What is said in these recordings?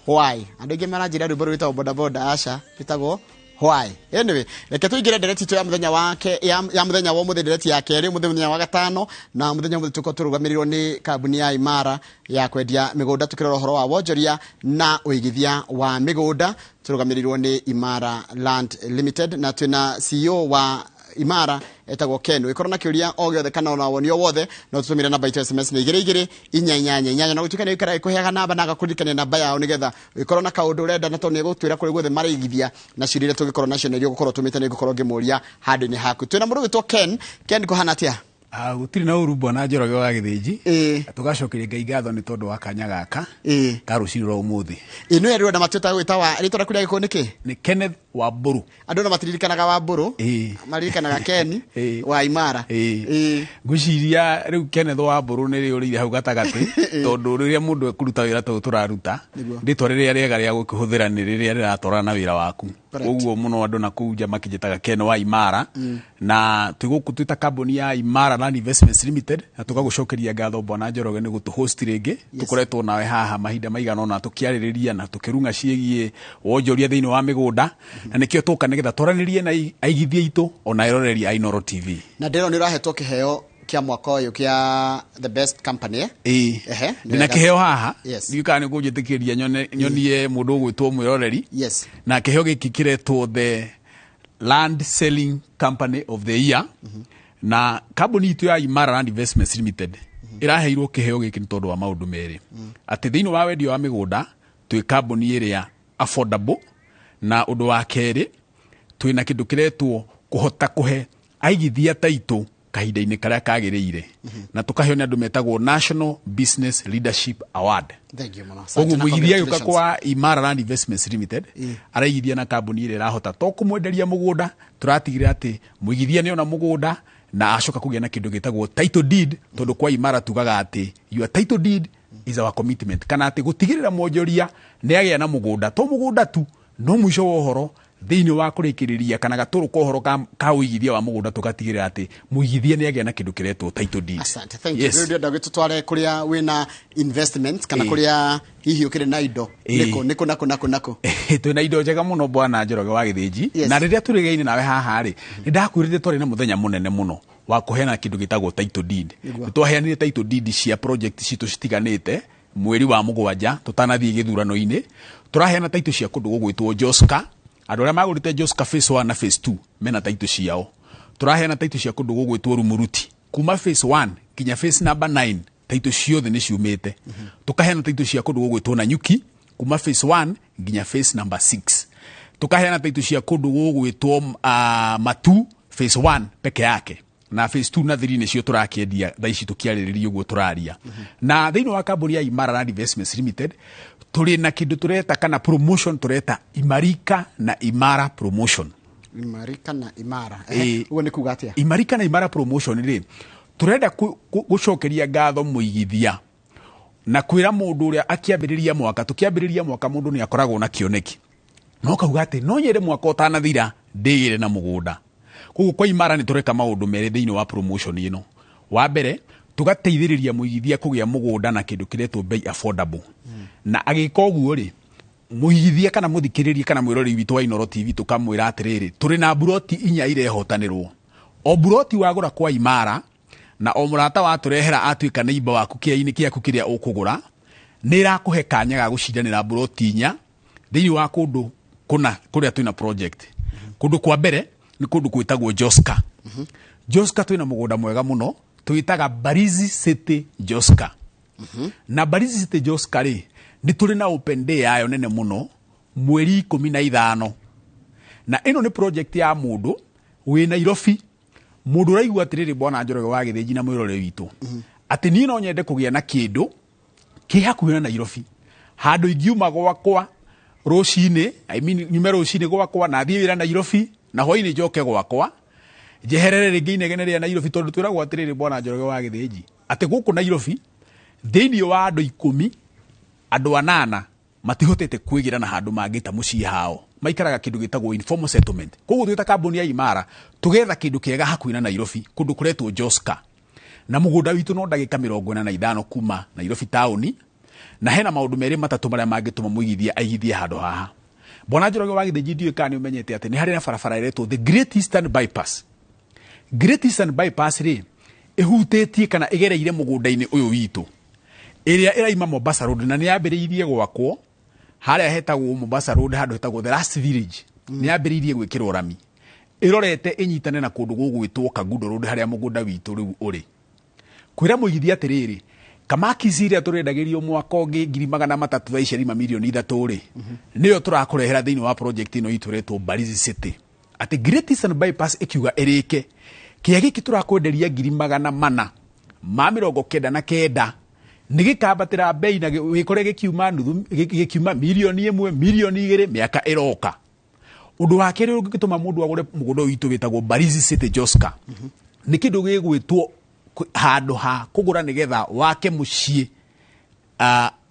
Why andũ aingĩ maranjĩra rwĩmbo rwĩtagwo bodaboda, aca, rwĩtagwo Why. Anyway, reke tũingĩre ndereti itũ ya mũthenya wake ya mũthenya wa ũmũthĩ, ndereti ya kerĩ ũmũthĩ, mũthenya wa gatano. Na mũthenya ũmũthĩ tũkorwo tũrũgamĩrĩirwo nĩ kambuni ya Imara ya kwendia mĩgũnda, tũkĩrora ũhoro wa wonjoria na ũigithia wa mĩgũnda. Tũrũgamĩrĩirwo nĩ Imara Land Limited na twĩna CEO wa Imara etagwo Ken. Ũngĩkorwo na kĩũria o gĩothe kana ona woni o wothe, no tũtũmĩre namba itũ ya SMS nĩ 22488, na gũtuĩka nĩ ĩikaraga ĩkũheaga namba na agakũririkania namba yao, nĩgetha ũngĩkorwo na kaũndũ ũrenda, na tondũ nĩ egũtwĩra kũrĩa guothe mareigithia na ciũria iria tũngĩkorwo nacio na iria ũgũkorwo ũtũmĩte, nĩ ngũkorwo ngĩmũria handũ-inĩ haku. Twĩna mũndũ ũgwĩtwo Ken. Ken, kũhana atĩa? Ah, gũtirĩ na ũru, bwana Njoroge wa Gĩthĩnji. Tũgacokeria Ngai ngatho nĩ tondũ wa kanya gaka ka rũcinĩ rwa ũmũthĩ. Ĩĩ, nĩwe rĩu andũ matiũtaga gwĩta wa rĩtwa rĩaku rĩa Gĩkũyũ nĩkĩ? Nĩ Kenneth Wambũrũ. Andũ ona matiririkanaga Wambũrũ, maririkanaga Ken wa Imara. Ngwĩciria rĩu Kenneth Wambũrũ nĩ rĩũrĩire hau gatagatĩ, tondũ rĩrĩa mũndũ ekũruta wĩra ta ũyũ tũraruta, rĩtwa rĩrĩa rĩega rĩa gũkĩhũthĩra nĩ rĩrĩa rĩratwarana na wĩra waku. Koguo mũno andũ na kũu nja makĩnjĩtaga Ken wa Imara. Na twĩ gũkũ twĩ ta kambuni ya Imara Land Investments Limited, na tũgagũcokeria ngatho, bwana Njoroge, nĩ gũtũ host rĩngĩ. Tũkoretwo nawe haha mahinda maigana ũna tũkĩarĩrĩria na tũkĩrung'a ciĩgiĩ wonjoria thĩinĩ wa mĩgũnda, na nĩkĩo tũka nĩgetha twaranĩrie na aigithia aitũ ona eroreri a Inooro TV. Na ndĩrona nĩ ũrahetwo kĩheo kĩa mwaka ũyũ kĩa the best company, eh? Ĩĩ. Ehe, nĩ Ndĩna wega. kĩheo haha. Ndiũĩ kana nĩ kũnjĩtĩkĩria nyonie mũndũ ũgwĩtwo mwĩroreri. Na kĩheo gĩkĩ kĩretwo the Land Selling Company of the Year, na kambuni itũ ya Imara Land Investments Limited ĩraheirwo kĩheo gĩkĩ nĩ tondũ wa maũndũ merĩ, atĩ thĩinĩ wa wendia wa mĩgũnda twĩ kambuni ĩrĩa affordable, na ũndũ wa kerĩ twĩna kĩndũ kĩretwo kũhota kũhe aigithia taitũ kahinda-inĩ karĩa kagĩrĩire, na tũkaheo nĩ andũ metagwo National Business Leadership Award. Thank you mũno. Koguo Asante na mũigithia agĩũka congratulations. kwa Imara Land Investments Limited araigithia na kambuni ĩrĩa ĩrahota to kũmwenderia mũgũnda, tũratigĩrĩra atĩ mũigithia nĩ ona mũgũnda na acoka kũgĩa na kĩndũ gĩtagwo title deed, tondũ kwa Imara tugaga atĩ your title deed is our commitment, kana atĩ gũtigĩrĩra mwonjoria nĩ agĩa na mũgũnda, to mũgũnda tu, no mũico wa ũhoro thĩinĩ wa kũrĩkĩrĩria kana gatũrũ ka ũhoro ka ũigithia wa mũgũnda, tũgatigĩrĩra atĩ mũigithia nĩ agĩa na kĩndũ kĩretwo title deed. Asante, thank you. Yes. Rĩu ndĩrenda gĩtũtware kũrĩa wĩna investment kana kũrĩa hihi ũkĩrĩ na indo. Nĩkũ nĩkũ nakũ nakũ nakũ? Twĩna indo njega mũno, bwana Njoroge wa Gĩthĩnji. Na rĩrĩa tũrĩgaine nawe haha rĩ, nĩ ndakwĩrire twarĩ na mũthenya mũnene mũno wa kũheana kĩndũ gĩtagwo title deed. Nĩ twaheanire title deed cia project citũ citiganĩte mweri wa 7 tũtanathiĩ gĩthurano-inĩ. Tũraheana title cia kũndũ gũgwĩtwo Joska. Andũ arĩa magũrĩte Joska phase 1 na phase 2 mena title ciao. Tũraheana title cia kũndũ gũgwĩtwo Rumuruti kuma phase 1 nginya phase number 9, title ciothe nĩ ciumĩte. Tũkaheana title cia kũndũ gũgwĩtwo Nanyuki kuma phase 1 nginya phase number 6. Tũkaheana title cia kũndũ gũgwĩtwo Matu phase 1 peke yake, na phase 2 na 3 nĩcio tũrakĩendia thaa ici tũkĩarĩrĩria ũguo tũraria. Na thĩinĩ wa kambuni ya Imara Land Investments Limited tũrĩ na kĩndũ tũreta kana promotion tũreta Imarika na Imara promotion. Imarika na Imara. Ehe, ũguo nĩ kuga atĩa? Imarika na Imara promotion rĩ, tũrenda gũcokeria ngatho mũigithia na kwĩra mũndũ ũrĩa akĩambĩrĩria mwaka, tũkĩambĩrĩria mwaka mũndũ nĩ akoragwo na kĩoneki no kauga atĩ no nyende mwaka ũtanathira ndĩgĩre na mũgũnda. Koguo kwa Imara nĩ tũreka maũndũ merĩ thĩinĩ wa promotion ĩno. Wa mbere, tũgateithĩrĩria mũigithia kũgĩa mũgũnda na kĩndũ kĩretwo bei affordable, na agĩka ũguo rĩ, mũigithia kana mũthikĩrĩria kana mwĩroreri witũ wa Inooro TV, tũkamwĩra atĩrĩrĩ, tũrĩ na mburoti 4 irehotanĩrwo. O mburoti wagũra kwa Imara na o mũrata watũrehera atuĩka neighbor waku kĩainĩ kĩaku kĩrĩa ũkũgũra, nĩ ĩrakũhe kanya ga gũcindanĩra mburoti 4 thĩinĩ wa kũndũ kũna kũrĩa twĩna project. Kũndũ kwa mbere nĩ kũndũ gwĩtagwo Joska. Joska twĩna mũgũnda mwega mũno twĩtaga Barizi City Joska. Na Barizi City Joska rĩ, nĩ tũrĩ na open day yayo nene mũno mweri 15, na ĩno nĩ project ya mũndũ wĩ Nairobi, mũndũ ũraigua atĩrĩrĩ, bwana Njoroge wa Gĩthĩnji na mwĩrore witũ, atĩ niĩ no nyende kũgĩa na kĩndũ kĩ hakuhĩ na Nairobi, handũ ingiuma gwakwa rũcinĩ, I mean, nyume rũcinĩ gwakwa na thiĩ wĩra Nairobi na hwainĩ njoke gwakwa njeherere rĩngĩ inegene rĩa Nairobi, tondũ twĩragwo atĩrĩrĩ, bwana Njoroge wa Gĩthĩnji, atĩ gũkũ Nairobi thĩinĩ wa andũ 10, andũ 8 matihotete kwĩgĩra na handũ mangĩta mũciĩ hao, maikaraga kĩndũ gĩtagwo informal settlement. Koguo twĩ ta kambuni ya Imara tũgetha kĩndũ kĩega hakuhĩ na Nairobi, kũndũ kũretwo Joska, na mũgũnda witũ no ndagĩka 45 kuma Nairobi taũni. Na hena maũndũ merĩ matatũ marĩa mangĩtũma mũigithia aigithie handũ haha. Bwana Njoroge wa Gĩthĩnji, ndiũĩ kana nĩ ũmenyete atĩ nĩ harĩ na barabara ĩretwo the Great Eastern Bypass. Great Eastern Bypass rĩ, ĩhutĩtie kana ĩgereire mũgũnda-inĩ ũyũ witũ, ĩrĩa ĩraima Mombasa Road, na nĩ yambĩrĩirie gwakwo harĩa hetagwo Mombasa Road, handũ hetagwo The Last Village. Nĩ yambĩrĩirie gwĩkĩrwo rami ĩrorete ĩnyitane na kũndũ gũgwĩtwo Kangundo Road, harĩa mũgũnda witũ rĩu ũrĩ. Kwĩra mũigithia atĩrĩrĩ, kamakisi ĩrĩa tũrendagĩrio mwaka ũngĩ 300,000, thaa ici arima 3 mirioni rĩ, nĩyo tũrakũrehera thĩinĩ wa project ĩno itũ ĩretwo Mbalizi City, atĩ Great Eastern Bypass ĩkiuga ĩrĩke kĩĩa gĩkĩ tũrakwenderia 499,000, nĩ gĩkambatĩra mbei na wĩkore gĩkiuma nuthu, gĩkiuma 1 mirioni, 2 mirioni mĩaka ĩroka. Ũndũ wa kerĩ ũngĩtũma mũndũ agũre mũgũnda ũyũ witũ wĩtagwo Mbalizi City Joska nĩ kĩndũ gĩgwĩtwo handũ ha kũgũra nĩgetha wake mũciĩ.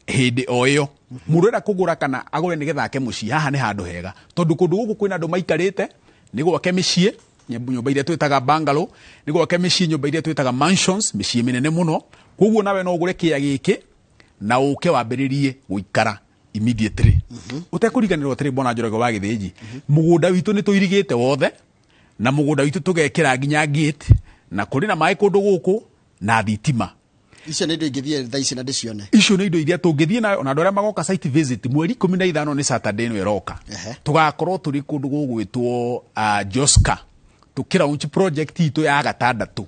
Hĩndĩ o ĩyo mũndũ enda kũgũra kana agũre nĩgetha ake mũciĩ, haha nĩ handũ hega, tondũ kũndũ gũkũ kwĩna andũ maikarĩte. Nĩ gwake mĩciĩ, nyũmba iria twĩtaga bungalow, nĩ gwake mĩciĩ, nyũmba iria twĩtaga mansions, mĩciĩ mĩnene mũno. Koguo nawe no ũgũre kĩĩa gĩkĩ na ũke wambĩrĩrie gũikara immediately, ũtekũriganĩrwo atĩrĩ, Bwana Njoroge wa Gĩthĩnji, mũgũnda witũ nĩ tũirigĩte wothe, na mũgũnda witũ tũgekĩra nginya gate, na kũrĩ na maĩ kũndũ gũkũ na thitima. Icio nĩ indo ingĩthiĩ thaa ici na ndĩcione? Icio nĩ indo iria tũngĩthiĩ nayo, ona andũ arĩa magoka site visit mweri 15, nĩ Saturday ĩno ĩroka. Tũgakorwo tũrĩ kũndũ gũgwĩtwo Joska, tũkĩlaunch project itũ ya gatandatũ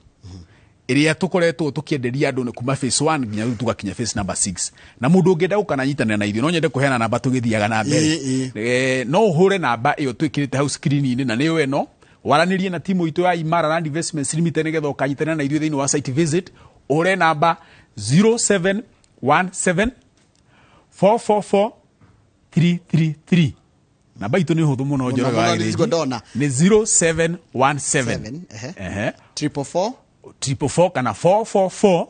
ĩrĩa tũkoretwo tũkĩenderia andũ nĩ kuma phase 1 nginya rĩu tũgakinya phase number 6. Na mũndũ ũngĩenda gũka na nyitanĩra na ithuĩ, no nyende kũheana namba tũgĩthiaga na mbere. No ũhũre namba ĩyo twĩkĩrĩte hau screen-inĩ, na nĩyo ĩno, waranĩrie na timu itũ ya Imara Land Investments Limited nĩgetha ũkanyitanĩra na ithuĩ thĩinĩ wa site visit. Ũhũre namba 0717 444 333. Namba itũ nĩ hũthũ mũno, Njoroge wa mũno, Gĩthĩnji. Nĩguo ndona. Nĩ 0717 Seven, ehe. 444. 444 kana 444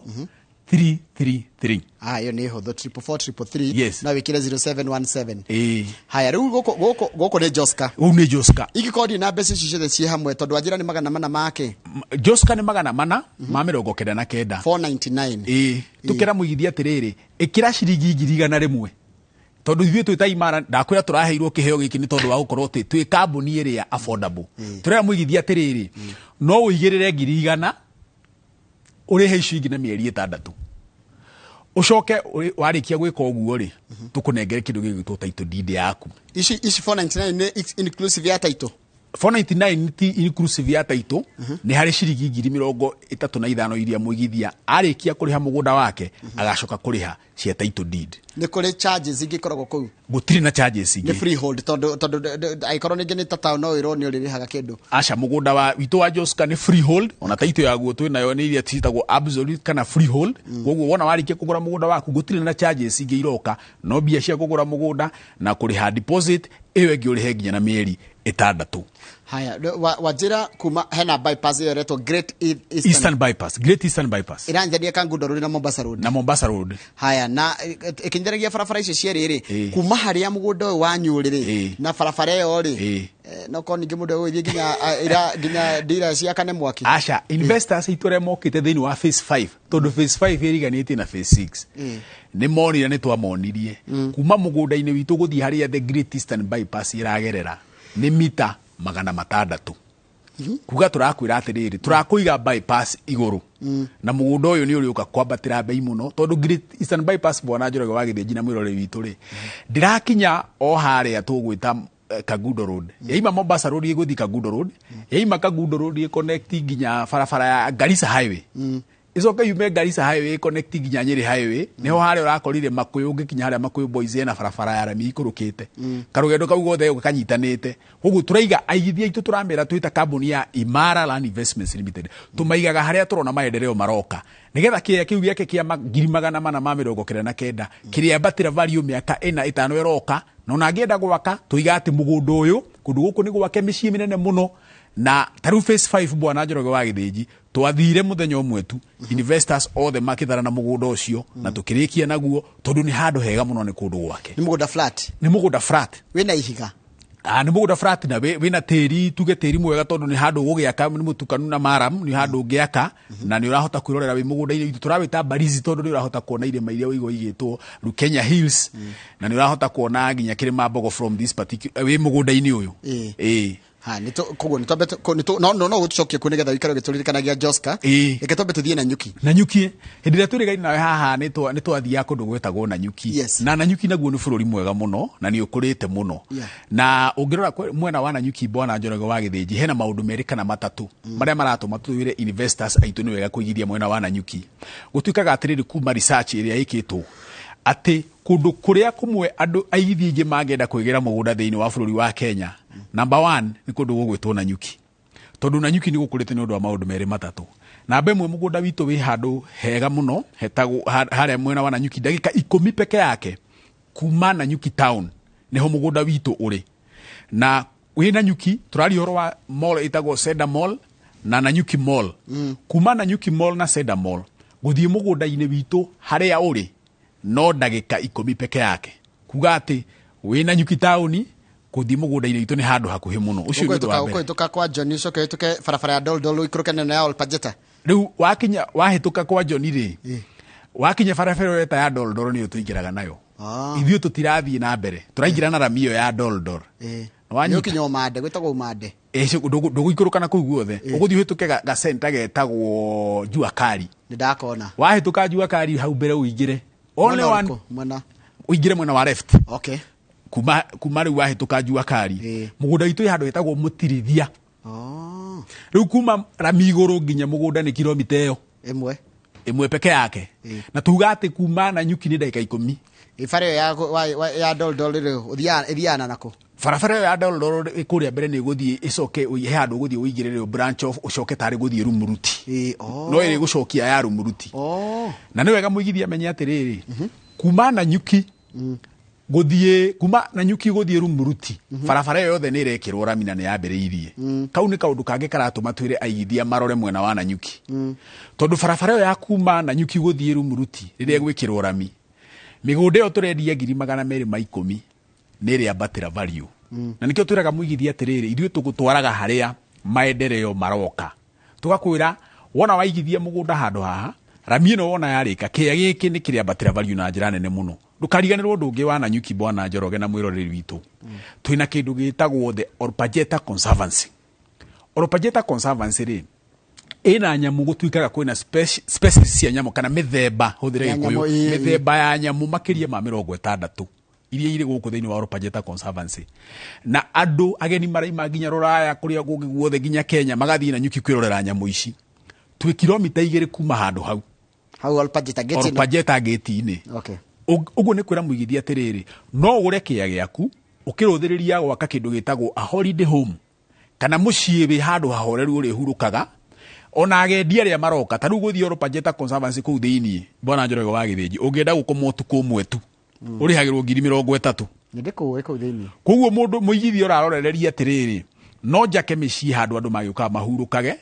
333. Ah, ĩyo nĩ hũthũ, 444 333. Yes. No wĩkĩre 0717. Ĩĩ. Haya, rĩu gũkũ nĩ Joska. Ũu nĩ Joska. Ingĩkorwo ndirĩ na mbeca icio ciothe ciĩ hamwe, tondũ wanjĩra nĩ 400 make? Joska nĩ 499. 499. Ĩĩ, tũkĩra mũigithia atĩrĩrĩ, ĩkĩra ciringi 100,000, tondũ ithuĩ twĩ ta Imara, ndakwĩra tũraheirwo kĩheo gĩkĩ nĩ tondũ wa gũkorwo twĩ kambuni ĩrĩa affordable. Tũrera mũigithia atĩrĩrĩ, no ũigĩrĩre 100,000, ũrĩhe icio ingĩ na mĩeri 6, ũcoke warĩkia gwĩka ũguo rĩ, tũkũnengere kĩndũ gĩgwĩtwo title deed yaku. Ici 499 nĩ inclusive ya title? 499 ti inclusive ya title. Nĩ harĩ ciringi 35,000 iria mũigithia arĩkia kũrĩha mũgũnda wake agacoka kũrĩha cia title deed. Nĩ kũrĩ charges ingĩ ikoragwo kũu? Gũtirĩ na charges Nĩ ingĩ. Freehold, tondũ angĩkorwo ningĩ nĩ ta town, no wĩrwo nĩ ũrĩrĩhaga kĩndũ. Aca, mũgũnda wa witũ wa Joska nĩ freehold. Ona title yaguo twĩ nayo nĩ iria ciĩtagwo absolute kana freehold. Koguo wona warĩkia kũgũra mũgũnda waku, gũtirĩ na charges ingĩ iroka, no mbia cia kũgũra mũgũnda na kũrĩha deposit ĩyo ĩngĩ ũrĩhe nginya na mĩeri 6. Haya, wanjĩra kuma hena bypass ĩyo ĩretwo Great Eastern, Eastern Bypass, Great Eastern Bypass. Ĩranjania Kangundo Road na Mombasa Road. Na Mombasa Road. Haya, na ĩkĩnyithanagia barabara icio cierĩ rĩ, kuma harĩa mũgũnda ũyũ wanyu ũrĩ rĩ, na barabara ĩyo rĩ, no korwo ningĩ mũndũ egũgĩthiĩ nginya nginya ndira ciakane mwaki? Aca, investors aitũ arĩa mokĩte thĩinĩ wa phase 5, tondũ phase 5 ĩriganĩtie na phase 6, nĩ monire, nĩ twamonirie kuma mũgũnda-inĩ witũ gũthiĩ harĩa the Great Eastern Bypass ĩragerera nĩ mita 600. Kuga tũrakwĩra atĩrĩrĩ, tũrakũiga bypass igũrũ, na mũgũnda ũyũ nĩ ũrĩũka kwambatĩra mbei mũno, tondũ Great Eastern Bypass, bwana Njoroge wa Gĩthĩnji na mwĩrore witũ rĩ, ndĩrakinya o harĩa tũgwĩta Kangundo Road. Yaima Mombasa Road ĩgũthiĩ Kangundo Road, yaima Kangundo Road ĩconnect nginya barabara ya Garissa Highway, ĩcoke yume Garissa Highway ĩconnect nginya Nyeri Highway, nĩho harĩa ũrakorire Makuyu. Ũngĩkinya harĩa Makuyu Boys ena barabara ya rami ikũrũkĩte, karũgendo kau gothe kanyitanĩte. Koguo tũraiga aigithia aitũ, tũramera twĩta kambuni ya Imara Land Investments Limited, tũmaigaga harĩa tũrona maendeleo maroka, nĩgetha kĩea kĩu gĩake kĩa 499,000 kĩrĩambatĩra value mĩaka 4, 5 ĩroka. Na ona angĩenda gwaka, tũiga atĩ mũgũnda ũyũ kũndũ gũkũ nĩ gwake mĩciĩ mĩnene mũno. Na tarĩu phase 5, bwana Njoroge wa Gĩthĩnji, twathire mũthenya ũmwe tu, investors othe makĩthara na mũgũnda ũcio, na tũkĩrĩkia naguo, tondũ nĩ handũ hega mũno, nĩ kũndũ gwake. Nĩ mũgũnda flat? Nĩ mũgũnda flat. Wĩna ihiga? Ah, nĩ mũgũnda flat na wĩna tĩri, tuge tĩri mwega, tondũ nĩ handũ ũgũgĩaka, nĩ mũtukanu na maram, nĩ handũ ũngĩaka na nĩ ũrahota kwĩrorera wĩ mũgũnda-inĩ witũ. Tũrawĩta Mbarizi tondũ nĩ ũrahota kuona irĩma iria ũigua igĩtwo Rukenya Hills, na nĩ ũrahota kuona nginya kĩrĩma Mbogo from this particular wĩ mũgũnda-inĩ ũyũ. Ĩĩ. Ha, nĩ koguo nĩ twambe no no no gũtũcokie kuo nĩgetha ũikare ũgĩtũririkanagia Joska. Reke twambe tũthiĩ na nyuki. Na nyuki, hĩndĩ ĩrĩa twĩrĩgaine nawe haha, nĩ twathiaga kũndũ gwetagwo na nyuki. Na Nanyuki naguo nĩ bũrũri mwega mũno na nĩ ũkũrĩte mũno. Na ũngĩrora mwena wa Nanyuki, bwana Njoroge wa Gĩthĩnji, hena maũndũ merĩ kana matatũ marĩa maratũma twĩre investors aitũ nĩ wega kũigithia mwena wa Nanyuki. Gũtuĩkaga atĩrĩrĩ, kuma research ĩrĩa ĩkĩtwo atĩ kũndũ kũrĩa kũmwe andũ aigithia aingĩ mangĩenda kwĩgĩra mũgũnda thĩinĩ wa bũrũri wa Kenya, number one nĩ kũndũ gũgwĩtwo Nanyuki, tondũ Nanyuki nĩ gũkũrĩte nĩ ũndũ wa maũndũ merĩ matatũ. Namba ĩmwe, mũgũnda witũ wĩ handũ hega mũno hetagwo harĩa mwena wa Nanyuki, ndagĩka 10 peke yake kuma Nanyuki town nĩho mũgũnda witũ ũrĩ. Na wĩ Nanyuki tũraria ũhoro wa mall ĩtagwo Cedar Mall na Nanyuki Mall. Kuma Nanyuki Mall na Cedar Mall gũthiĩ mũgũnda-inĩ witũ harĩa ũrĩ no ndagĩka 10 peke yake, kuga atĩ wĩ Nanyuki taũni gũthiĩ mũgũnda-inĩ witũ nĩ handũ hakuhĩ mũno. Ũcio nĩ ũndũ wa mbere. Ũkũhĩtũka kwa John, ũcoke ũhĩtũke barabara ya Doldol, ũikũrũke neno ya Olpajeta. Rĩu wakinya, wahĩtũka kwa John rĩ, wakinya barabara ĩyo ya Doldol nĩyo tũingĩraga nayo. Ithuĩ tũtirathiĩ na mbere, tũraingĩra na rami ĩyo ya Doldol. Nĩ ũkinya ũmande, gwĩtagwo ũmande. Ndũgũikũrũka na kũu guothe, ũgũthiĩ ũhĩtũke gacenta getagwo Jua Kali. Nĩ ndakona. Wahĩtũka Jua Kali hau mbere, ũingĩre only Mwena one ũrĩkũ? Mwena ũingĩre mwena wa left. Kuma rĩu wahĩtũka Jua Kali, mũgũnda witũ wĩ handũ hetagwo Mũtirithia. Rĩu kuma rami igũrũ nginya mũgũnda nĩ kilomita ĩyo ĩmwe. Ĩmwe peke yake. Na tuga atĩ kuma Nanyuki nĩ ndagĩka 10. Ĩ, bara ĩyo ya Doldol rĩ, ũthiaga na nakũ? Barabara ĩyo ya Doldol kũrĩa mbere nĩ ĩgũthiĩ ĩcoke he handũ ũgũthiĩ ũingĩrĩre branch off, ũcoke tarĩ gũthiĩ Rumuruti. No ĩrĩ gũcokia ya Rumuruti. Na nĩ wega mũigithia amenye atĩrĩrĩ, kuma Nanyuki gũthiĩ, kuma Nanyuki gũthiĩ Rumuruti, barabara ĩyo yothe nĩ ĩrekĩrwo rami na nĩ yambĩrĩirie. Kau nĩ kaũndũ kangĩ karatũma twĩre aigithia marore mwena wa Nanyuki, tondũ barabara ĩyo ya kuma Nanyuki gũthiĩ Rumuruti rĩrĩa ĩgwĩkĩrwo rami, mĩgũnda ĩyo tũrendia 210,000 nĩ ĩrĩambatĩra value. Na nĩkĩo twĩraga mũigithia atĩrĩrĩ, ithuĩ tũgũtwaraga harĩa maendeleo maroka. Tũgakwĩra wona waigithia mũgũnda handũ haha, rami ĩno wona yarĩka, kĩĩa gĩkĩ nĩ kĩrĩambatĩra value na njĩra nene mũno. Ndũkariganĩrwo ũndũ ũngĩ wa Nanyuki, bwana Njoroge na mwĩroreri witũ, twĩna kĩndũ gĩtagwo the Olpajeta Conservancy. Olpajeta Conservancy rĩ, ĩna nyamũ, gũtuĩkaga kwĩna species cia nyamũ kana mĩthemba, hũthĩre Ya nyamũ, Gĩkũyũ, mĩthemba ya nyamũ makĩria ma 60 iria irĩ gũkũ thĩinĩ wa Olpajeta Conservancy. Na andũ ageni maraima nginya rũraya, kũrĩa kũngĩ guothe, nginya Kenya, magathiĩ Nanyuki kwĩrorera nyamũ ici. Twĩ kilomita 2 kuma handũ hau. Hau Olpajeta gate ĩno. Olpajeta gate-inĩ. Ũguo nĩ kwĩra mũigithia atĩrĩrĩ, no ũgũre kĩea gĩaku ũkĩrũthĩrĩria gwaka kĩndũ gĩtagwo a holiday home kana mũciĩ wĩ handũ hahoreru ũrĩhurũkaga, ona agendi arĩa maroka. Ta rĩu gũthiĩ Olpajeta Conservancy kũu thĩiniĩ, bwana Njoroge wa Gĩthĩnji, ũngĩenda gũkoma ũtukũ ũmwe tu, ũrĩhagĩrwo 30,000. Nĩ ndĩkũĩ kũu thĩiniĩ. Koguo mũndũ mũigithia ũrarorereria atĩrĩrĩ, no njake mĩciĩ handũ andũ magĩũkaga mahurũkage,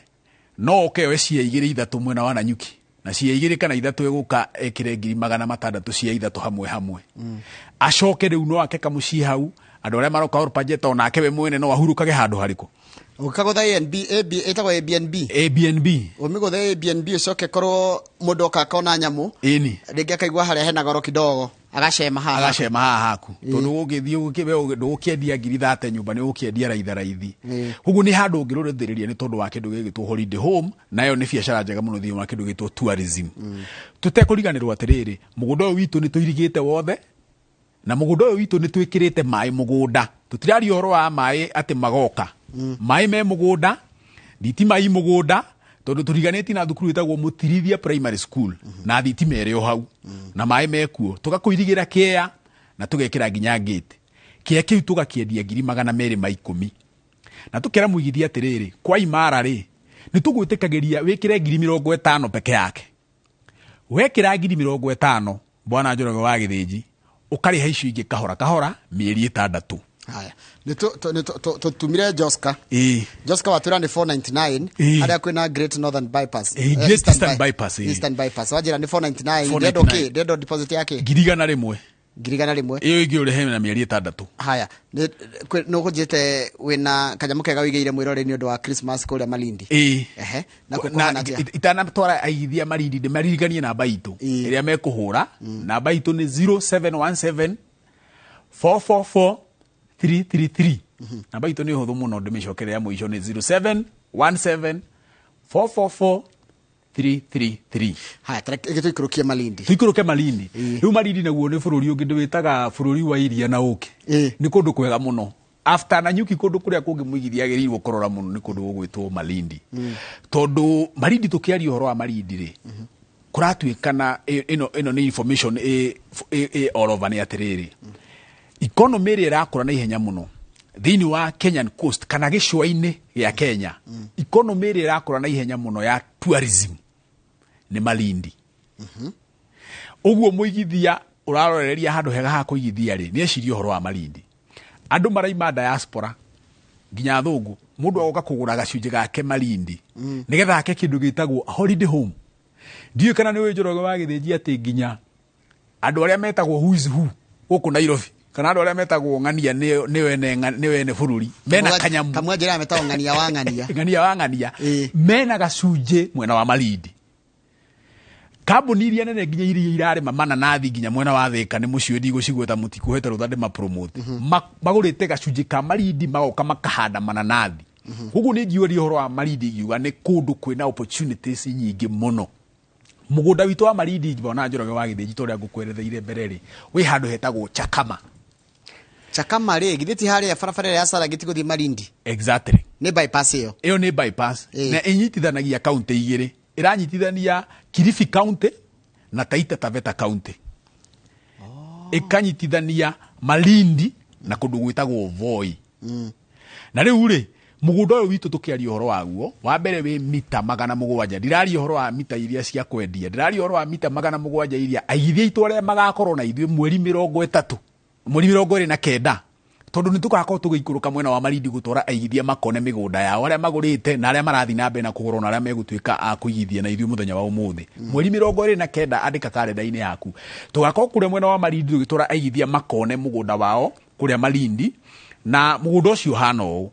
no oke oe cia igĩrĩ ithatũ mwena wa Nanyuki, na cia igĩrĩ kana ithatũ egũka ekĩre 600,000 cia ithatũ hamwe hamwe, acoke rĩu no ake kamũciĩ hau, andũ arĩa maroka Olpajeta, onake we mwene no ahurũkage handũ harĩkũ. Ũkagũtha ANB, AB, ĩtagwo ABNB. ABNB. Ũmĩgũthe ABNB, ũcoke korwo mũndũ oka akona nyamũ, rĩngĩ akaigua harĩa hena goro kidogo, agacema haha. Agacema haha haku, tondũ ũgĩthiĩ ndũgũkĩendia 30,000 nyũmba, nĩ ũgũkĩendia raitha raithi. Koguo nĩ handũ ũngĩrũrĩthĩrĩria nĩ tondũ wa kĩndũ gĩgĩtwo holiday home, nayo nĩ biacara njega mũno thĩinĩ wa kĩndũ gĩtwo tourism. Tũtekũriganĩrwo atĩrĩrĩ, mũgũnda ũyũ witũ nĩ tũirigĩte wothe, na mũgũnda ũyũ witũ nĩ twĩkĩrĩte maĩ mũgũnda. Tũtiraria ũhoro wa maĩ atĩ magoka, maĩ me mũgũnda, thitima i mũgũnda, tondũ tũriganĩtie na thukuru ĩtagwo Mũtirithia Primary School, na thitima ĩrĩ o hau na maĩ mekuo. Tũgakũirigĩra kĩea na tũgekĩra nginya gate. Kĩea kĩu tũgakĩendia 210,000, na tũkera mũigithia atĩrĩrĩ, kwa imara rĩ, nĩ tũgwĩtĩkagĩria wĩkĩre 50,000 peke yake. Wekĩra 50,000, bwana Njoroge wa Gĩthĩnji, ũkarĩha icio ingĩ kahora kahora mĩeri 6. Haya, nĩ tũtumire Joska. Joska, watwĩra nĩ 499 harĩa kwĩna Great Northern Bypass. Great Eastern Bypass, ĩĩ. Eastern Bypass, wanjĩra nĩ 499. 499. Ndĩrenda kĩ? Ndĩrenda deposit yake. 100,000. 100,000. Ĩyo ĩngĩ ũrĩhe na mĩeri 6. Haya, nĩ ũkũnjĩte wĩna kanyamũ kega wĩigĩire mwĩrore nĩ ũndũ wa Christmas kũrĩa Malindi. Ĩĩ. Ehe, na Na kũhana atĩa? Itanatwara aigithia Malindi, ndĩmaririkanie namba itũ ĩrĩa mekũhũra. Namba itũ nĩ 0717 444 333. Namba itũ nĩ ũhũthũ mũno, ndĩmĩcokere ya mũico nĩ 0717 444 333. Haya, reke tũikũrũkie Malindi. Tuikũrũke Malindi. Rĩu Malindi naguo nĩ bũrũri ũngĩ ndĩwĩtaga bũrũri wa iria na ũkĩ. Nĩ kũndũ kwega mũno. After Nanyuki, kũndũ kũrĩa kũngĩ mũigithia agĩrĩirwo kũrora mũno nĩ kũndũ gũgwĩtwo Malindi, tondũ Malindi, tũkĩaria ũhoro wa Malindi rĩ, kũratuĩkana ĩno nĩ information ĩ all over, nĩ atĩrĩrĩ, economy ĩrĩa ĩrakũra na ihenya mũno thĩinĩ wa Kenyan coast kana gĩcũa-inĩ gĩa Kenya, economy ĩrĩa ĩrakũra na ihenya mũno ya tourism nĩ Malindi. Ũguo mũigithia ũraroreria handũ hega ha kũigithia rĩ, nĩ eciria ũhoro wa Malindi. Andũ maraima diaspora nginya athũngũ, mũndũ agoka kũgũra gacunjĩ gake Malindi nĩgetha ake kĩndũ gĩtagwo holiday home. Ndiũĩ kana nĩ ũĩ, Njoroge wa Gĩthĩnji, atĩ nginya andũ arĩa metagwo who is who gũkũ Nairobi, kana andũ arĩa metagwo ng'ania nĩ ene bũrũri, mena kanyamu. Kamwe njĩra metagwo ng'ania wa ng'ania. Ng'ania wa ng'ania. Mena gacunjĩ mwena wa Malindi. Kambuni iria nene nginya iria irarĩma mananathi nginya mwena wa Thĩka nĩ mũciĩ, ndigũcigweta, mũtikũhete rũtha ndĩmapromote. Magũrĩte gacunjĩ ka Malindi, magoka makahanda mananathi. Koguo nĩ ngiuria ũhoro wa Malindi, ngiuga nĩ kũndũ kwĩna opportunities nyingĩ mũno. Mũgũnda witũ wa Malindi, bona Njoroge wa Gĩthĩnji, ta ũrĩa ngũkweretheire mbere rĩ, wĩ handũ hetagwo Chakama. Chakama rĩ, githĩ ti harĩa barabara ĩrĩa ya Saragiti gũthiĩ Malindi? Exactly. Nĩ bypass ĩyo? Ĩyo nĩ bypass. Na ĩnyitithanagia kaunti igĩrĩ, ĩranyitithania Kilifi County na Taita Taveta County, ĩkanyitithania Malindi na kũndũ gwĩtagwo Voi. Na rĩu rĩ, mũgũnda ũyũ witũ tũkĩaria ũhoro waguo, wa mbere wĩ mita 700. Ndiraria ũhoro wa mita iria cia kwendia, ndĩraria ũhoro wa mita 700 iria aigithia aitũ arĩa magakorwo na ithuĩ mweri 30, mweri 29, tondũ nĩ tũgakorwo tũgĩikũrũka mwena wa Malindi gũtwara aigithia makone mĩgũnda yao, arĩa magũrĩte na arĩa marathiĩ na mbere na kũgũra, na arĩa megũtuĩka a kũigithia na ithuĩ mũthenya wa ũmũthĩ, mweri 29. Andĩka karenda-inĩ yaku, tũgakorwo kũrĩa mwena wa Malindi tũgĩtwara aigithia makone mũgũnda wao kũrĩa Malindi. Na mũgũnda ũcio ũhana ũũ: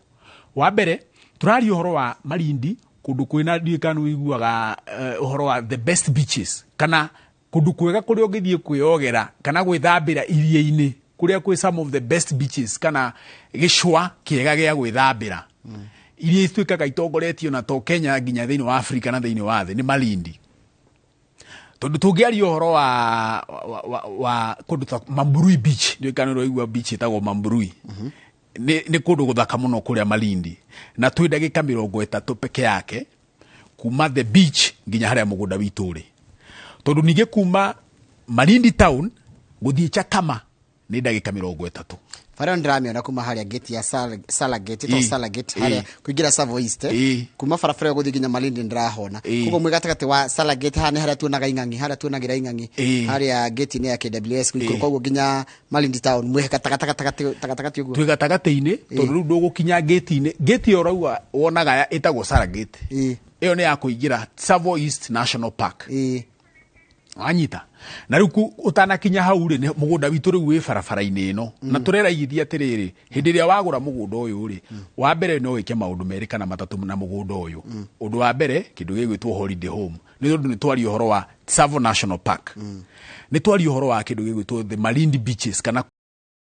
wa mbere, tũraria ũhoro wa Malindi, kũndũ kwĩna, ndiũĩ kana nĩ ũiguaga ũhoro wa the best beaches, kana kũndũ kwega kũrĩa ũngĩthiĩ kwĩyogera kana gwĩthambĩra iria-inĩ, kũrĩa kwĩ some of the best beaches kana gĩcũa kĩega gĩa gwĩthambĩra iria ituĩkaga itongoretio na to Kenya, nginya thĩinĩ wa Afrika na thĩinĩ wa thĩ, nĩ Malindi. Tondũ tũngĩaria ũhoro wa kũndũ ta Mambrui Beach, ndiũĩ kana nĩ ũraigua beach ĩtagwo Mambrui, nĩ kũndũ gũthaka mũno kũrĩa Malindi, na twĩ ndagĩka 30 peke yake kuma the beach nginya harĩa mũgũnda witũ ũrĩ, tondũ ningĩ kuma Malindi town gũthiĩ Chakama nĩ ndagĩka 30. Bara ĩyo ndĩramĩona kuma harĩa gate ya Salagate, ĩtagwo Salagate, harĩa kũingĩra Tsavo East, eh? Kuma barabara ĩyo gũthiĩ nginya Malindi ndĩrahona. Koguo mwĩ gatagatĩ wa Salagate, haha nĩ harĩa tuonaga ing'ang'i, harĩa tuonagĩra ing'ang'i, harĩa gate-inĩ ya KWS, gũikũrũka ũguo nginya Malindi town, mwĩ gatagatĩ ũguo. Twĩ gatagatĩ-inĩ, tondũ rĩu ndũgũkinya gate-inĩ. Gate ĩyo ũrauga wonaga ĩtagwo Salagate, ĩyo nĩ ya kũingĩra Tsavo East National Park. Wanyita? Na rĩu ũtanakinya hau rĩ, nĩ mũgũnda witũ rĩu wĩ barabara-inĩ ĩno. Na tũreraigithia atĩrĩrĩ, hĩndĩ ĩrĩa wagũra mũgũnda ũyũ rĩ, wa mbere no wĩke maũndũ merĩ kana matatũ na mũgũnda ũyũ. Ũndũ wa mbere, kĩndũ gĩgwĩtwo holiday home, nĩ tondũ nĩ twaria ũhoro wa Tsavo National Park, nĩ twaria ũhoro wa kĩndũ gĩgwĩtwo the Malindi beaches kana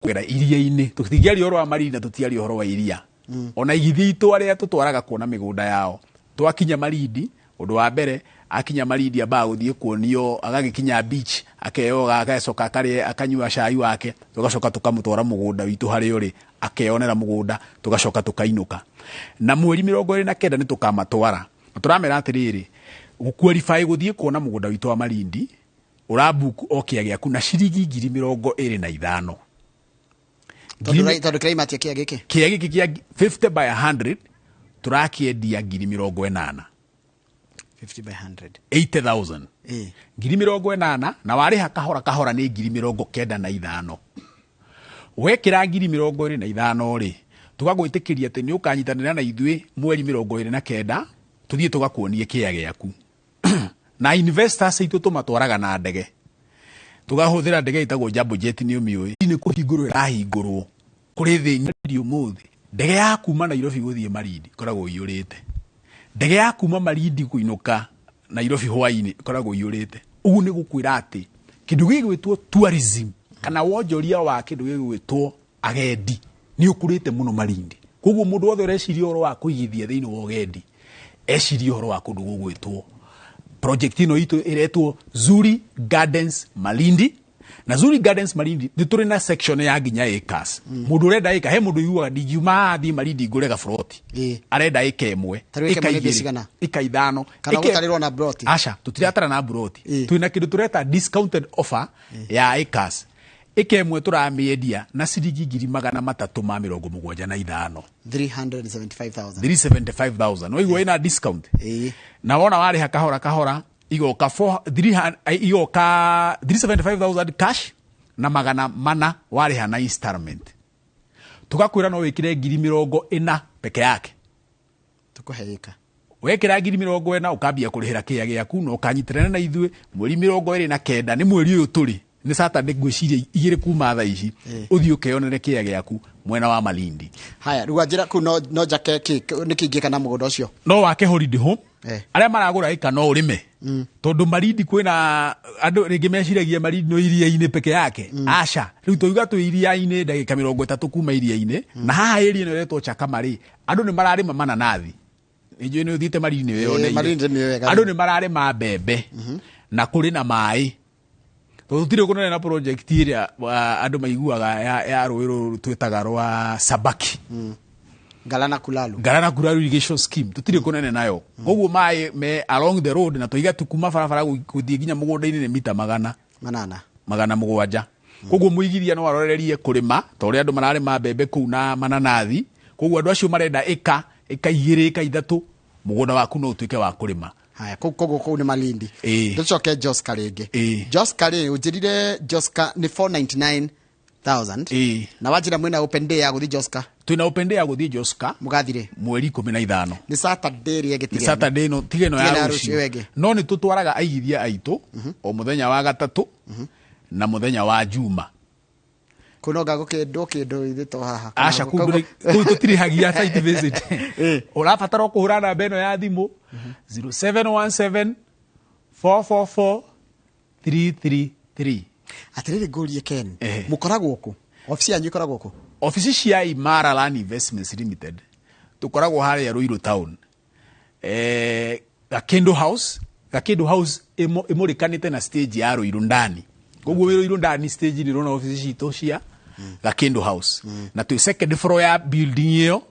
kũgera iria-inĩ. Tũtingĩaria ũhoro wa Malindi na tũtiaria ũhoro wa iria. Ona igithia itũ arĩa tũtwaraga kuona mĩgũnda yao, twakinya Malindi, ũndũ wa mbere, akinya Malindi ambaga gũthiĩ kuonio, agagĩkinya beach akeyoga, agacoka akarĩa, akanyua cai wake, tũgacoka tũkamũtwara mũgũnda witũ harĩa ũrĩ, akeyonera mũgũnda, tũgacoka tũkainũka. Na mweri 29 nĩ tũkamatwara, na tũramera atĩrĩrĩ, gũqualify gũthiĩ kuona mũgũnda witũ wa Malindi, ũrabook o kĩa gĩaku na ciringi 25,000. Tondũ kĩraima atĩa kĩa gĩkĩ? Kĩa gĩkĩ kĩa 50 by 100 tũrakĩendia 80,000. 50 by 100. 80,000. 80,000, na warĩha kahora kahora nĩ 95,000. Wekĩra 25,000 rĩ, tũgagwĩtĩkĩria atĩ nĩ ũkanyitanĩra na ithuĩ mweri 29, tũthiĩ tũgakuonie kĩa gĩaku. Na investors aitũ tũmatwaraga na ndege. Tũgahũthĩra ndege ĩtagwo Jambo Jet, nĩ ũmĩũĩ, nĩ kũhingũrwo ĩrahingũrwo kũrĩ thĩ nyeri. Ũmũthĩ ndege ya kuma Nairobi gũthiĩ Malindi ĩkoragwo ĩiyũrĩte. Ndege ya kuma Malindi kũinũka Nairobi hwainĩ ĩkoragwo ĩiyũrĩte. Ũguo nĩ gũkwĩra atĩ kĩndũ gĩgwĩtwo tourism kana wonjoria wa kĩndũ gĩgwĩtwo agendi nĩ ũkũrĩte mũno Malindi. Koguo mũndũ wothe ũreciria ũhoro wa kũigithia thĩinĩ wa ũgendi ecirie ũhoro wa kũndũ gũgwĩtwo project ĩno itũ ĩretwo Zuri Gardens Malindi. Na Zuri Gardens Malindi nĩ tũrĩ na section ya nginya acres. Mũndũ ũrenda ĩka, he mũndũ ũiguaga ndingiuma haha thiĩ Malindi ngũre gaburoti. Arenda ĩka ĩmwe, Ta rĩu ĩka ĩka ĩmwe nĩ mbia igĩrĩ, cigana? ĩka ithano. Kana Ĩka- gũtarĩrwo na ploti? Aca, tũtiratara na mburoti. Twĩna kĩndũ tũreta discounted offer ya acres. Ĩka ĩmwe tũramĩendia na ciringi 375,000. 375,000. 375,000, waigua ĩna discount. Na wona warĩha kahora kahora igoka 4 300, igoka 375,000 cash na 400 warĩha na installment. Tugakwĩra no wĩkĩre 40,000 peke yake. Tũkũhe ĩka. Wekĩra 40,000 ũkambia kũrĩhĩra kĩĩa gĩaku na ũkanyitĩrana na ithuĩ mweri 29, nĩ mweri ũyũ tũrĩ, nĩ Saturday ngwĩciria 2 kuma thaa ici, ũthiĩ ũkeyonere kĩĩa gĩaku mwena wa Malindi. Haya, rĩu wanjĩra kũu no njake kĩ nĩ kĩingĩ kana mũgũnda ũcio? No wake holiday home. Arĩa maragũra ĩka no ũrĩme, tondũ Malindi kwĩna andũ rĩngĩ meciragia Malindi no iria-inĩ peke yake. Aca, rĩu tũiga twĩ iria-inĩ, ndagĩka 30 kuma iria-inĩ. Na haha area ĩno ĩretwo Chakama rĩ, andũ nĩ mararĩma mananathi. Nĩnjũĩ nĩ ũthiĩte Malindi, nĩ wĩyoneire. Malindi nĩ wega. Andũ nĩ mararĩma mbembe na kũrĩ na maĩ, tondũ tũtirĩ kũnene na project ĩrĩa andũ maiguaga ya rũĩ rũrũ twĩtaga rwa Sabaki. Galana Kulalu. Galana Kulalu irrigation scheme, tutire kũnene nayo. Koguo maĩ me along the road, na tũiga tu kuma barabara gũthiĩ nginya mũgũnda-inĩ nĩ mita magana 800. 700. Koguo mũigithia no arorerie kũrĩma ta ũrĩa andũ mararĩma mbembe kũu na mananathi. Koguo andũ acio marenda ĩka 2, ĩka 3, mũgũnda waku no ũtuĩke wa kũrĩma. Haya, kũu koguo kũu nĩ Malindi. Tũcoke Joska rĩngĩ. Joska rĩ, ũnjĩrire Joska nĩ 499,000. Na wanjĩra mwĩna open day ya gũthiĩ Joska. Twĩna open day ya gũthiĩ Joska. Mũgathire mweri 15. Nĩ Saturday ĩrĩa ĩngĩ? Nĩ Saturday ĩno, tiga ĩno Tiga ĩno ya ya rũciũ. rũciũ ĩngĩ. No nĩ tũtwaraga aigithia aitũ o mũthenya wa gatatũ na mũthenya wa juma. Kũu no ngagũkĩndwo kĩndũ ithe to haha? Aca, kũu tũtirĩhagia site visit. Ũrabatara o kũhũra namba ĩno ya thimũ, 0717 444 333. Atĩrĩrĩ, ngũrie Ken, mũkoragwo kũ? Obici yanyu ĩkoragwo kũ? Obici cia Imara Land Investments Limited tũkoragwo harĩa Ruiru town, Gakĩndũ House. Gakĩndũ House ĩmũrĩkanĩte na stage ya Ruiru ndani. Koguo wĩ Ruiru ndani stage nĩ ũrona obici citũ cia Gakĩndũ House, na twĩ second floor ya building ĩyo,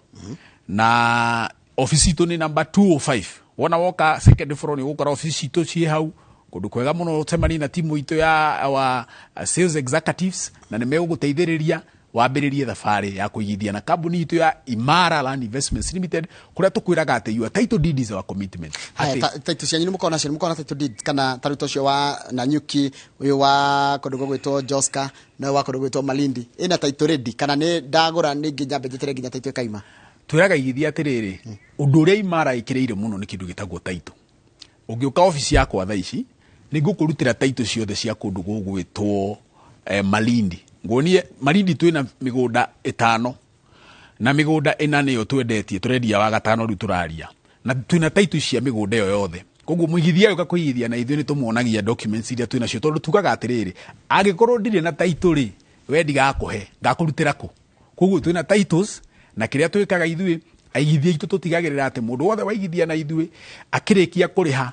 na obici itũ nĩ number 205. Wona woka second floor nĩ ũgũkora obici citũ ciĩ hau kũndũ kwega mũno. Ũcemanie na timu itũ ya our sales executives na nĩ megũgũteithĩrĩria wambĩrĩrie thabarĩ ya kũigithia na kambuni itũ ya Imara Land Investments Limited, kũrĩa tũkwĩraga atĩ your title deed is our commitment. Haya, title cianyu nĩ mũkoragwo nacio? Nĩ mũkoragwo na title deed kana ta rĩu ta ũcio wa Nanyuki, ũyũ wa kũndũ gũgwĩtwo Joska na ũyũ wa kũndũ gũgwĩtwo Malindi, ĩna title ready kana nĩ ndagũra ningĩ nyambe njetere nginya title ĩkaima? Twĩraga igithia atĩrĩrĩ, ũndũ ũrĩa Imara ĩkĩrĩire mũno nĩ kĩndũ gĩtagwo title. Ũngĩũka obici yakwa thaa ici, nĩ ngũkũrutĩra title ciothe cia kũndũ gũgwĩtwo Malindi. Nguonie Malindi twĩna mĩgũnda ĩtano, na mĩgũnda ĩna nĩyo twendetie, tũrendia wa gatano rĩu tũraria, na twĩna title cia mĩgũnda ĩyo yothe. Koguo mũigithia ũka kũigithia na ithuĩ nĩ tũmuonagia documents iria twĩna nacio, tondũ tugaga atĩrĩrĩ, angĩkorwo ndirĩ na title rĩ, we ndigakũhe, ngakũrutĩra kũ? Koguo twĩna titles, na kĩrĩa twĩkaga ithuĩ aigithia aitũ, tũtigagĩrĩra atĩ mũndũ wothe waigithia na ithuĩ akĩrĩkia kũrĩha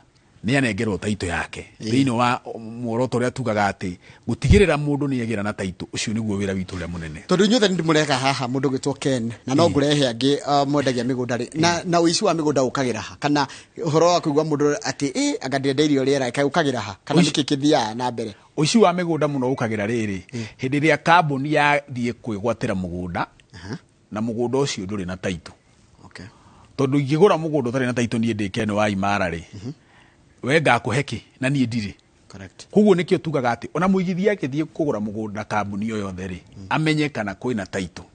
nĩ anengerwo title yake, thĩinĩ wa muoroto ũrĩa tugaga atĩ gũtigĩrĩra mũndũ nĩ agĩra na title. Ũcio nĩguo wĩra witũ ũrĩa mũnene. Tondũ inyuothe nĩ ndĩmũrehaga haha mũndũ ũgwĩtwo Ken, na no ngũrehe angĩ mwendagia mĩgũnda rĩ, na ũici wa mĩgũnda ũkagĩra ha, kana ũhoro wa kũigua mũndũ atĩ ĩ anga ndĩrendeirio rĩera kaĩ ũkagĩra ha, kana nĩkĩ kĩthiaga na mbere? Ũici wa mĩgũnda mũno ũkagĩra rĩrĩ, hĩndĩ ĩrĩa kambuni yathiĩ kwĩgwatĩra mũgũnda na mũgũnda ũcio ndũrĩ na title. Tondũ ingĩgũra mũgũnda ũtarĩ na title, niĩ ndĩ Ken wa Imara rĩ, we ngakũhe kĩ na niĩ ndirĩ? Koguo nĩkĩo tugaga atĩ ona mũigithia akĩthiĩ kũgũra mũgũnda kambuni o yothe rĩ, amenye kana kwĩna title.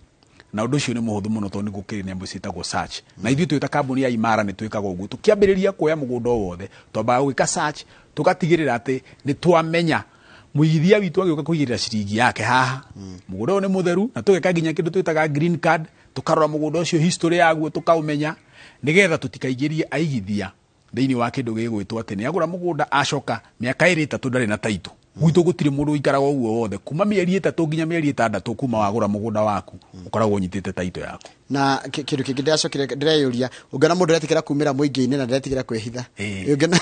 Na ũndũ ũcio nĩ mũhũthũ mũno, tondũ nĩ gũkĩrĩ nyamũ ciĩtagwo search, na ithuĩ twĩ ta kambuni ya Imara nĩ twĩkaga ũguo. Tũkĩambĩrĩria kuoya mũgũnda o wothe, twambaga gwĩka search, tũgatigĩrĩra atĩ nĩ twamenya Mũigithia witũ agĩũka kũigĩrĩra ciringi yake haha, mũgũnda ũyũ nĩ mũtheru, na tũgeka nginya kĩndũ twĩtaga green card, tũkarora mũgũnda ũcio, history yaguo tũkaũmenya, nĩgetha tũtikaingĩrie aigithia thĩinĩ wa kĩndũ gĩgwĩtwo atĩ nĩ agũra mũgũnda, acoka mĩaka 2 3 ndarĩ na taitũ. Gwitũ gũtirĩ mũndũ ũikaraga ũguo wothe, kuma mĩeri 3 nginya mĩeri 6 kuma wagũra mũgũnda waku ũkoragwo ũnyitĩte taitũ yaku. Na kĩndũ kĩngĩ ndĩracokire ndĩreyũria, ũngĩona mũndũ aretikĩra kumĩra mũingĩ-inĩ na nderetikĩra kwĩhitha, ũngĩona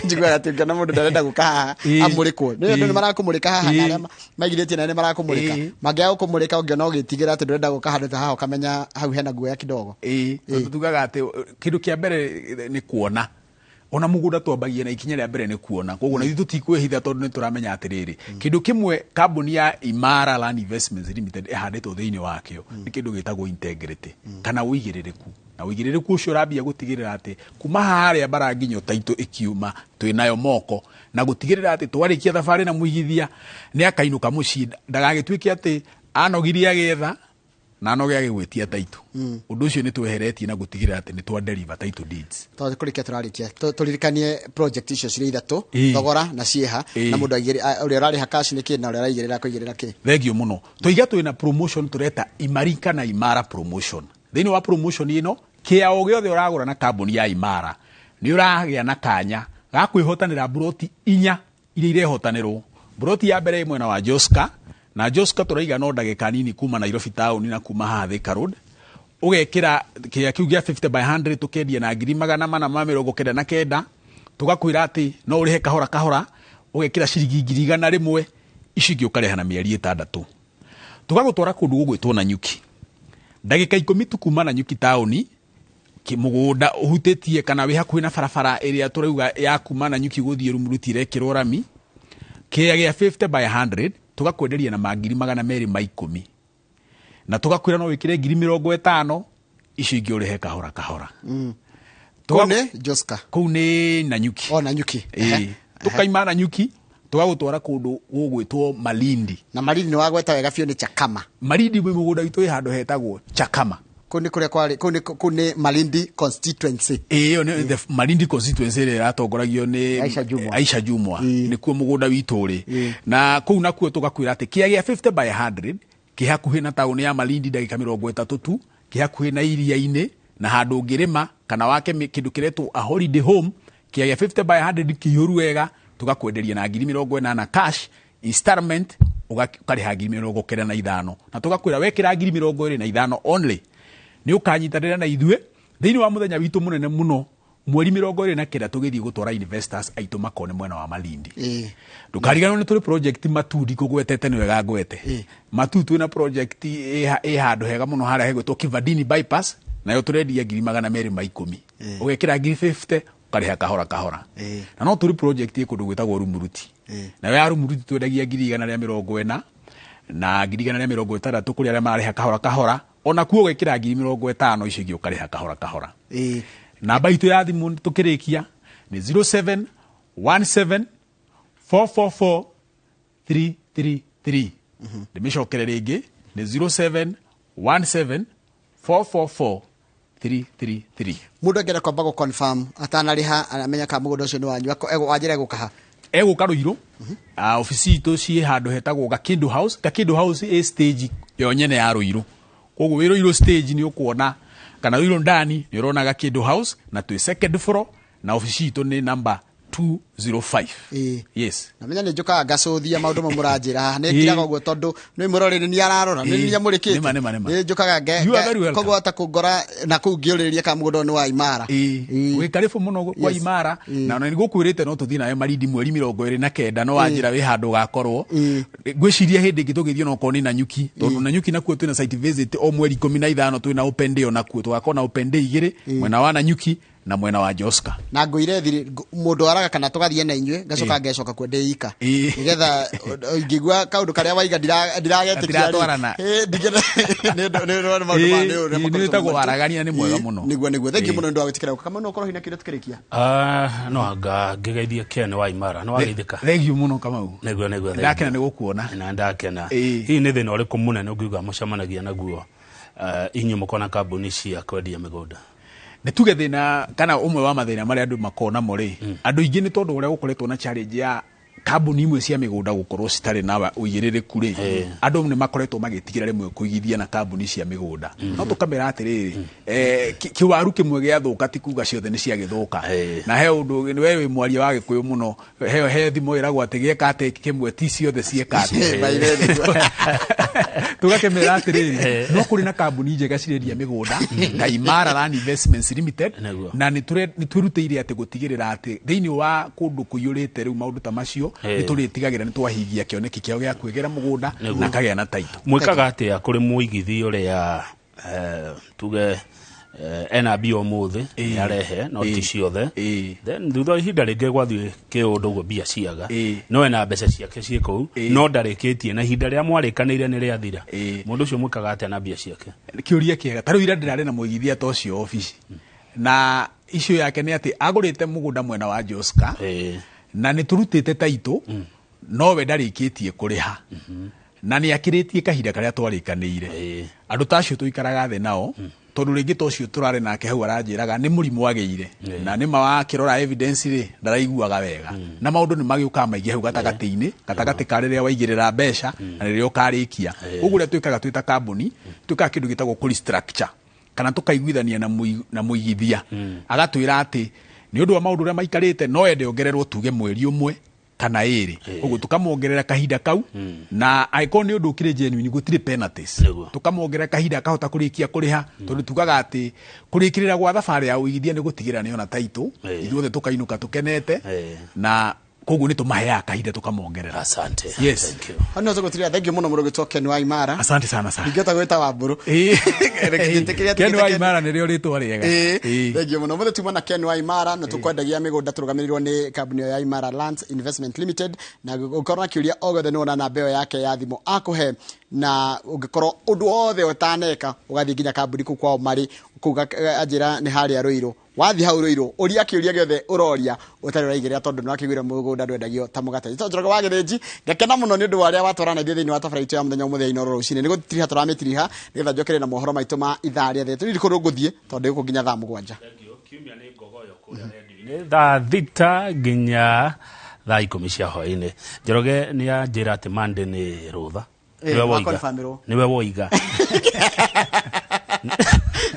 njiguaga atĩ ũngĩona mũndũ ndarenda gũka haha amũrĩkwo, nĩ andũ nĩ marakũmũrĩka haha, na arĩa maigithĩtie nayo nĩ marakũmũrĩka, mangĩaga gũkũmũrĩka ũngĩona ũgĩtigĩra atĩ ndũrenda gũka handũ ta haha, ũkamenya hau hena guoya kidogo. Ĩĩ, tondũ tugaga atĩ kĩndũ kĩa mbere nĩ kuona ona mũgũnda, twambagia na ikinya rĩa mbere nĩ kuona. Koguo na ithuĩ tũtikwĩhitha, tondũ nĩ tũramenya atĩrĩrĩ, kĩndũ kĩmwe kambuni ya Imara Land Investments Limited ĩhandĩtwo thĩinĩ wakĩo nĩ kĩndũ gĩtagwo integrity kana ũigĩrĩrĩku, na ũigĩrĩrĩku ũcio ũrambia gũtigĩrĩra atĩ kuma harĩa mbara nginyo taitũ ĩkiuma twĩnayo moko, na gũtigĩrĩra atĩ twarĩkia thabarĩ na mũigithia nĩ akainũka mũciĩ, ndagagĩtuĩke atĩ anogirie agĩetha na anoge agĩgwĩtia taitũ. Ũndũ ũcio nĩ tweheretie na gũtigĩrĩra atĩ nĩ twa deliver title deeds. Tondũ kũrĩkia tũrarĩkia, tũririkanie project icio cirĩ ithatũ, thogora na ciĩha, na mũndũ ũrĩa ũrarĩha cash nĩ kĩ, na ũrĩa ũraigĩrĩra kũigĩrĩra kĩ. Thank you mũno. Tũiga twĩna promotion tũreta Imarika na Imara promotion. Thĩinĩ wa promotion ĩno, kĩa o gĩothe ũragũra na kambuni ya Imara nĩ ũragĩa na kanya ga kwĩhotanĩra mburoti 4 iria irehotanĩrwo. Mburoti ya mbere ĩ mwena wa Joska, na Joska tũraiga no ndagĩka nini kuma Nairobi town na kuma haha Thika Road. Ũgekĩra kĩrĩa kĩu gĩa 50 by 100, tũkendia na 499,000. Tũgakwĩra atĩ no ũrĩhe kahora kahora, ũgekĩra ciringi 100,000, ici ingĩ ũkarĩha na mĩeri 6. Tũgagũtwara kũndũ gũgwĩtwo Nanyuki, ndagĩka 10 tu kuma Nanyuki taũni, mũgũnda ũhutĩtie kana wĩ hakuhĩ na barabara ĩrĩa tũrauga ya kuma Nanyuki gũthiĩ Rumuruti ĩrekĩrwo rami. Kĩea gĩa 50 by 100 tũgakwenderia na ma 210,000, na tũgakwĩra no wĩkĩre 50,000, icio ingĩ ũrĩhe kahora kahora. Kũu nĩ Joska? Kũu nĩ Nanyuki. O Nanyuki. Ĩĩ. Tũkaima Nanyuki tũgagũtwara kũndũ gũgwĩtwo Malindi. Na Malindi nĩ wagweta wega biũ nĩ Chakama. Malindi mwĩ mũgũnda witũ wĩ handũ hetagwo Chakama. Kũu nĩ kũrĩa kwarĩ, kũu nĩ Malindi constituency. Ĩĩ, ĩyo nĩ the Malindi constituency ĩrĩa ĩratongoragio nĩ Aisha Jumwa. Aisha Jumwa. Nĩkuo mũgũnda witũ ũrĩ, na kũu nakuo tũgakwĩra atĩ kĩa gĩa 50 by 100 kĩ hakuhĩ na taũni ya Malindi, ndagĩka 30 tu, kĩ hakuhĩ na iria-inĩ na handũ ũngĩrĩma kana wake kĩndũ kĩretwo a holiday home. Kĩa gĩa 50 by 100 kĩihũru wega tũgakwenderia na 80,000 cash, installment ũkarĩha 95,000, na tũgakwĩra wekĩra 25,000 only nĩ ũkanyitanĩra na ithuĩ thĩinĩ wa mũthenya witũ mũnene mũno mweri 29, tũgĩthiĩ gũtwara investors aitũ makone mwena wa Malindi. Ndũkariganĩrwo nĩ tũrĩ project Matundi, ngũgwetete nĩ wega ngwete Matu. Twĩna project ĩ handũ hega mũno harĩa hegwĩtwo Kivandini bypass, nayo tũrendia 210,000, ũgekĩra 50,000 ũkarĩha kahora kahora. Na no tũrĩ project ĩ kũndũ gwĩtagwo Rumuruti, nayo ya Rumuruti twendagia 140,000 na 160,000 kũrĩ arĩa mararĩha kahora kahora. Ona kuo ũgekĩra 50,000, icio ingĩ ũkarĩha kahora kahora. Namba itũ ya thimũ tũkĩrĩkia nĩ 0717 444 333. Ndĩmĩcokere rĩngĩ, nĩ 0717 444 333. Mũndũ angĩenda kwamba gũ confirm atanarĩha, amenya kana mũgũnda ũcio nĩ wanyu, wanjĩra egũka ha? Egũka Rũirũ. Obici itũ ciĩ handũ hetagwo Gakindu House. Gakindu House ĩ stage yo nyene ya Rũirũ, koguo wĩ Rũirũ stage nĩ ũkuona, kana Rũirũ ndani nĩ ũrona Gakindu House, na twĩ second floor, na obici itũ nĩ number 205. Yes. Namenya nĩ njũkaga ngacũthia maũndũ mamwe mũranjĩra haha, nĩ ngiraga ũguo tondũ nĩ mũrori nĩ niĩ ararora, nĩ niĩ mũrĩkĩte. Nĩma, nĩma, nĩma. Nĩ njũkaga You are very welcome. Koguo hata kũngora na kũu ngĩũrĩrĩria kana mũgũnda ũyũ nĩ wa Imara. Wĩ karibu mũno kwa Imara, na ona nĩgũkwĩrĩte no tũthiĩ nawe Malindi mweri 29, no wanjĩra wĩ handũ ũgakorwo. Ngwĩciria hĩndĩ ĩngĩ tũgĩthiĩ onokorwo nĩ Nanyuki, tondũ Nanyuki nakuo twĩna site visit o mweri 15, twĩna open day onakuo, tũgakorwo na open day igĩrĩ, mwena wa Nanyuki na mwena wa Joska. Na ngũire thiri mũndũ araga kana tũgathiĩ na inyuĩ, ngacoka ngecoka kuo ndĩ ika, nĩgetha ingĩigua kaũndũ karĩa waiga ndiragetĩkia rĩ, Gatiratwarana. nĩ maũndũ ma nĩ ũrĩa Nĩ makoretwo wĩtagwo maritũ. waragania, nĩ mwega mũno. Nĩguo, thank you mũno nĩ ũndũ wa gwĩtĩkĩra gũka. Kama no ũkorwo hinya kĩndũ tukĩrĩkia. Ah, no anga ngĩgeithie Ken wa Imara, nĩ wageithĩka. Thank you mũno, Kamau. Nĩguo, thank you. Ndakena nĩ gũkuona. Na ndakena. Hihi nĩ thĩna ũrĩkũ mũnene ũngiuga mũcemanagia naguo, inyuĩ mũkona kambuni cia kwendia mĩgũnda? Nĩ tuge thĩna kana ũmwe wa mathĩna marĩa andũ makoragwo namo rĩ, andũ aingĩ nĩ tondũ ũrĩa gũkoretwo na challenge ya Kambuni imwe cia mĩgũnda gũkorwo citarĩ na ũigĩrĩrĩku rĩ, andũ nĩ makoretwo magĩtigĩra rĩmwe kũigithia na kambuni cia mĩgũnda. No tũkamera atĩrĩrĩ, kĩwaru kĩmwe gĩathũka ti kuga ciothe nĩ ciagĩthũka. Na he ũndũ, we wĩ mwaria wa Gĩkũyũ mũno, he thimo ĩragwo atĩ gĩeka atĩ kĩmwe ti ciothe cieka atĩ. Tũgakĩmera atĩrĩrĩ, no kũrĩ na kambuni njega cirendia mĩgũnda ta Imara Land Investments Limited. Na nĩ twĩrutĩire atĩ gũtigĩrĩra atĩ thĩinĩ wa kũndũ kũiyũrĩte rĩu maũndũ ta macio, nĩ tũrĩtigagĩra nĩ twahingia kĩoneki kĩao gĩa kwĩgĩra mũgũnda na kagĩa na title. Mwĩkaga atĩa kũrĩ mũigithi ũrĩa, tuge ena mbia ũmũthĩ nĩarehe, no ti ciothe, then thutha wa ihinda rĩngĩ gwathiĩ kĩũndũ ũguo mbia ciaga, no ena mbeca ciake ciĩ kũu, no ndarĩkĩtie na ihinda rĩrĩa mwarĩkanĩire nĩ rĩathira, mũndũ ũcio mwĩkaga atĩa na mbia ciake? Kĩũria kĩega. Ta rĩu ira ndĩrarĩ na mũigithia ta ũcio obici, na icio yake nĩ atĩ agũrĩte mũgũnda mwena wa Joska, na nĩ tũrutĩte taitũ, nowe ndarĩkĩtie kũrĩha na nĩ akĩrĩtie kahinda karĩa twarĩkanĩire. Andũ ta acio tũikaraga thĩ nao, tondũ rĩngĩ ta ũcio tũrarĩ nake hau aranjĩraga nĩ mũrimũ agĩire, na nĩ ma wakĩrora evidence rĩ, ndaraiguaga wega, na maũndũ nĩ magĩũkaga maingĩ hau gatagatĩ-inĩ, gatagatĩ ka rĩrĩa waigĩrĩra mbeca na rĩrĩa ũkarĩkia. Ũguo ũrĩa twĩkaga twĩ ta kambuni, twĩkaga kĩndũ gĩtagwo kũ-restructure, kana tũkaiguithania na mũigithia, agatwĩra atĩ nĩ ũndũ wa maũndũ ũrĩa maikarĩte no ende ongererwo tuge mweri ũmwe kana ĩrĩ. Ũguo tũkamwongerera kahinda kau, na angĩkorwo nĩ ũndũ ũkĩrĩ genuine gũtirĩ penalties, tũkamwongerera kahinda akahota kũrĩkia kũrĩha, tondũ tugaga atĩ kũrĩkĩrĩra gwa thabarĩ ya ũigithia nĩ gũtigĩrĩra nĩ ona taitũ, ithuothe tũkainũka tũkenete, na koguo nĩ tũmaheaga kahinda tũkamongerera. Asante. Yes. Thank you. Hau no tũgũtirĩra. Thank you mũno mũrũ gwĩtwo Ken wa Imara. Asante sana sana. Ingĩhota gwĩta Wambũrũ. Ken wa Imara nĩrĩo rĩtwa rĩega. Thank you mũno. Mũthĩ tuma na Ken wa Imara na tũkwendagia mĩgũnda tũrũgamĩrĩirwo nĩ kambuni ĩyo ya Imara Lands Investment Limited, na ũngĩkorwo na kĩũria o gĩothe nĩ wona namba ĩyo yake ya thimũ akũhe, na ũngĩkorwo ũndũ wothe ũtaneka ũgathiĩ nginya kambuni kũu kwao marĩ kũu, anjĩra nĩ harĩa Rũirũ. Wathiĩ hau Rũirũ ũria kĩũria gĩothe ũroria ũtarĩ ũraigĩrĩra, tondũ nĩ wakĩiguire mũgũnda ndwendagio ta mũgate. Njĩtagwo Njoroge wa Gĩthĩnji, ngakena mũno nĩ ũndũ wa arĩa watwarana ithuĩ thĩinĩ wa tabarĩra itũ ya mũthenya ũmũthĩ ya Inooro rũcinĩ. Nĩ gũtiriha tũramĩtiriha nĩgetha njokere na mohoro maitũ ma ithaa rĩa thĩ. Tũrĩ kũndũ ngũthiĩ tondũ ndĩ gũkũ nginya thaa 7. Kiumia nĩ ngogoyo kũrĩa redio-inĩ thaa 6 nginya thaa 10 cia hwaĩ-inĩ. Njoroge nĩ anjĩra atĩ Monday nĩ rũtha. Nĩwe woiga. Wakonfirmĩrwo. Nĩwe woiga.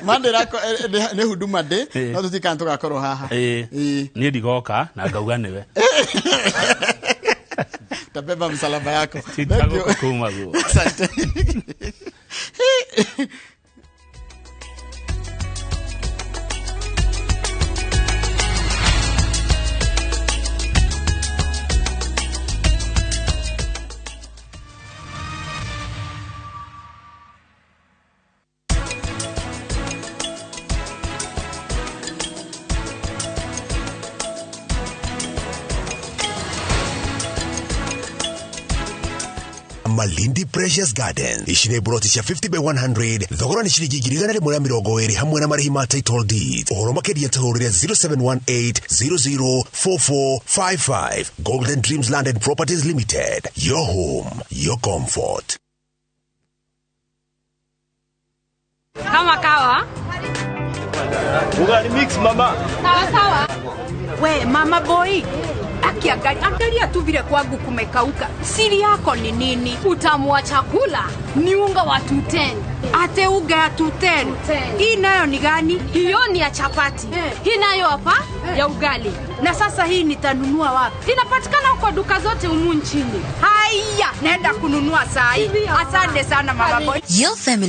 Monday nĩ Huduma Day, no tũtikana tũgakorwo haha. Niĩ ndigoka na ngauga nĩwe. Tabeba msalaba yako. Sitagũka kuma guo. Asante. Malindi Precious Garden. Ici nĩ broti cia 50 by 100, thogora nĩ ciringi 120,000 hamwe na marĩhi ma title deed. Ũhoro makĩria tũhũrĩre 0718 004455. Golden Dreams Land and Properties Limited, your home, your comfort. Kama kawa. Ugali mix mama. Sawa sawa. We mama boy, akiangalia angalia tu vile kwangu kumekauka. Siri yako ni nini? Utamu wa chakula ni unga wa 210. Ate unga ya 210. Hii nayo ni gani? Hiyo ni ya chapati. Hii nayo hapa ya ugali. Na sasa hii nitanunua wapi? Inapatikana kwa duka zote humu nchini. Haya, naenda kununua saa hii. Asante sana mama boy. Your family